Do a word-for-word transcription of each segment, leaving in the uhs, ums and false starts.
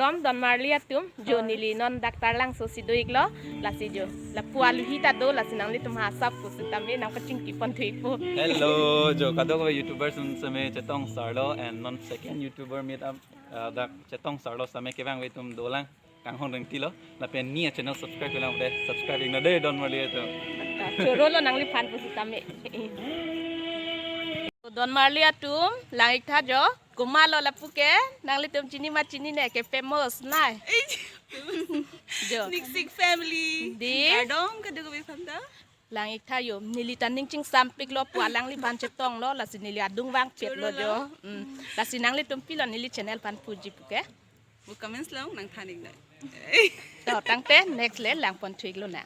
Kardom donmarli atum, jo neli non dak Taralangso si do-iklo, lasi jo lapu aluhi ta do, lasi nanglitum ha asap pusitame nangpachingki ponthupo. Hello, jo kadokave YouTubers atum seme chetong sarlo, and non second YouTuber meet up, uh, dak chetong sarlo, seme kevang ave atum dolang, kanghon rengtilo, lapen ne channel subscribe lang de, subscribe iknon de donmarli atum. Chorolo nangliphan pusitame. Donmarli atum, lang-iktha jo. Komatlo lapu ke, nanglitum chini ma chinine ke famous nai. Jo. Niksik family. Di? Kardom kadokave aphan ta. Lang-iktha jo, neli ta ning chingsampiklo pu alangliphan chetonglo, lasi neli adung vangchetlo jo. Chorolo. Mm. Lasi nanglitum pilo neli channel aphan puji pu ke. Mo comments along nangthan-iknoi. To tangte next le lang ponthu-iklo na.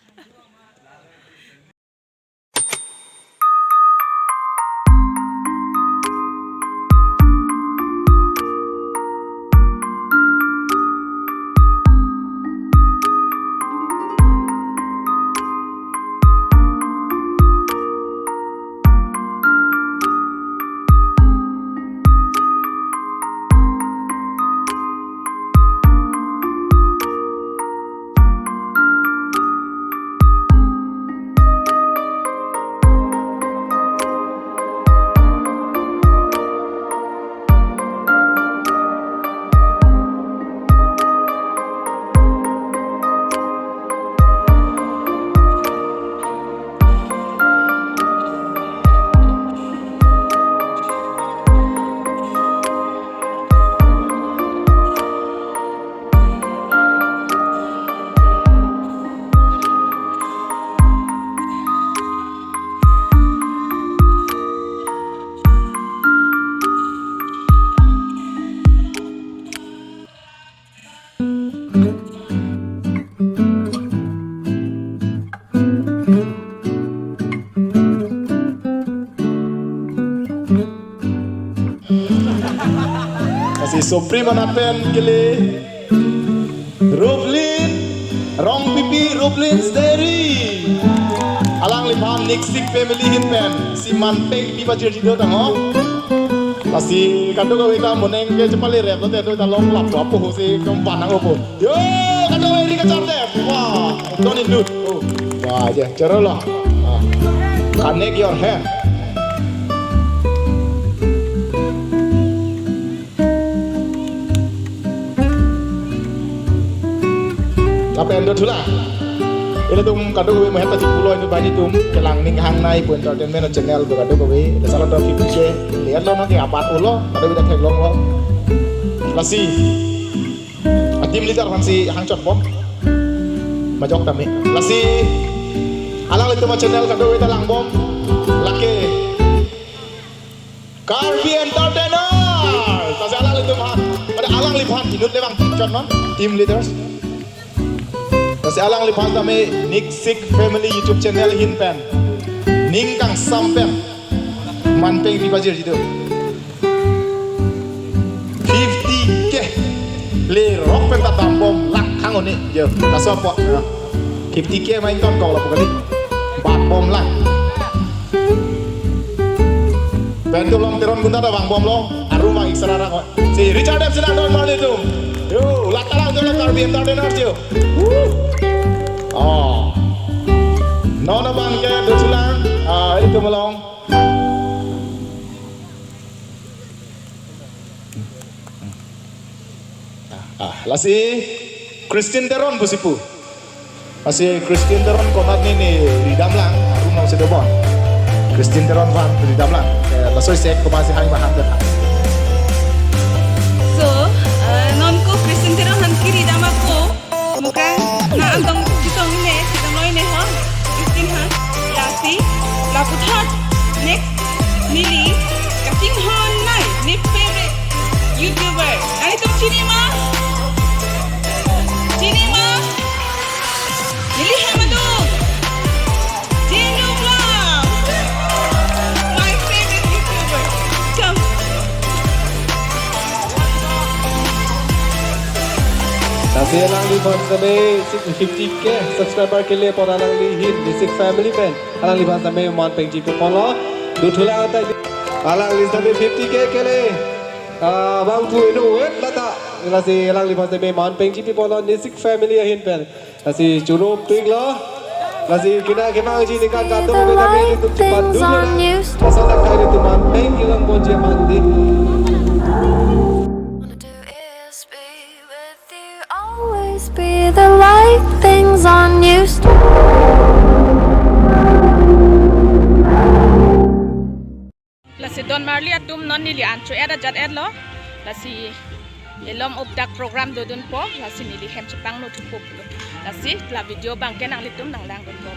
Lasi sopri manat pen kele Ruplin, Rongpipi, Ruplin's Dairy. Alangliphan Niksik family ahin pen si manpeng pipajirji do tangho. Lasi kadokave ta moneng ke chepale rep lote do ta longlap apo ho si kempanang opo. Yo, kadokave ri kachardet. Wah, don indut. Oh, wah, je, chorolo. Ah. Connect your hand. Lapen dothulang. Ilitum kadokave mahet ta chipulo, ini banghini atum kelang ning hangnei pu entertainment channel do kadokave. Laso along do fifty K. Lihat lo nang ke apat ulo, kadokave ta theklonglo. Lasi a-team leader aphan si hangchotbom. Majok tame. Lasi alanglitum a-channel kadokave ta langbom. Lake Karbi Entertainer. Lasi alanglitum aphan, pada alangliphan inut le vangchotnon, team leaders. Lasi alangliphan tame Niksik Family YouTube channel ahin pen ning kangsam pen manpeng pipajirji do. Fifty K. Le rock pen ta dambom lang thang oni. Jo, laso apo. Fifty K main ton kau lapu kali. Bakbom lang. Pen tu long Teron gunta ta vangbomlo. Arum vang-ik sara ra ko. Si Richard M Sinadon marli atum. Yo, lata lang jo Karbi Entertainer jo. Woo. Oh. Non abang ke dothulang. Ah, ilitum along. Ah, lasi Christine Teron pusi pu. Lasi Christine Teron konat ni ni ridamlang, arum nang si dobon. Christine Teron aphan ridamlang. Eh, laso isi komat si hang mahan dah. So, eh, non ko Christine Teron aphan kiri dam ako. Muka na antong chetong ne, chetong noi ne ho. Christine aphan. Lasi, laputhot, next, neli kachinghon nai, ne favorite YouTuber. Nanglitum chini ma? Chini ma? Neli hem aduk. Jenu Vlog. My favorite YouTuber. Come. Lasi alangliphan tame fifty K subscriber kele apot alangli ahin Niksik Family pen alangliphan tame manpengji pu ponlo. Dothulang ta alangli tame fifty K kele. Ah, bang pu inu wet lata. Lasi alangli aphan seme man peng chipi pulo Nisik family ahin pen. Lasi choro pik lo. Lasi kina kemang ji nikan kato beta me ilitum chipat dun lo na. Things on you. Laso ta kai ilitum man peng kilang ponji amat di. Wanna do is be with you, always be the light things on you. Lasi don marli atum, non neli an cho-et ajat-et lo. Lasi elom updak program dodunpo. Lasi neli hem chepangno thupo pulo. Lasi la video abang ke nanglitum nanglang dunpo.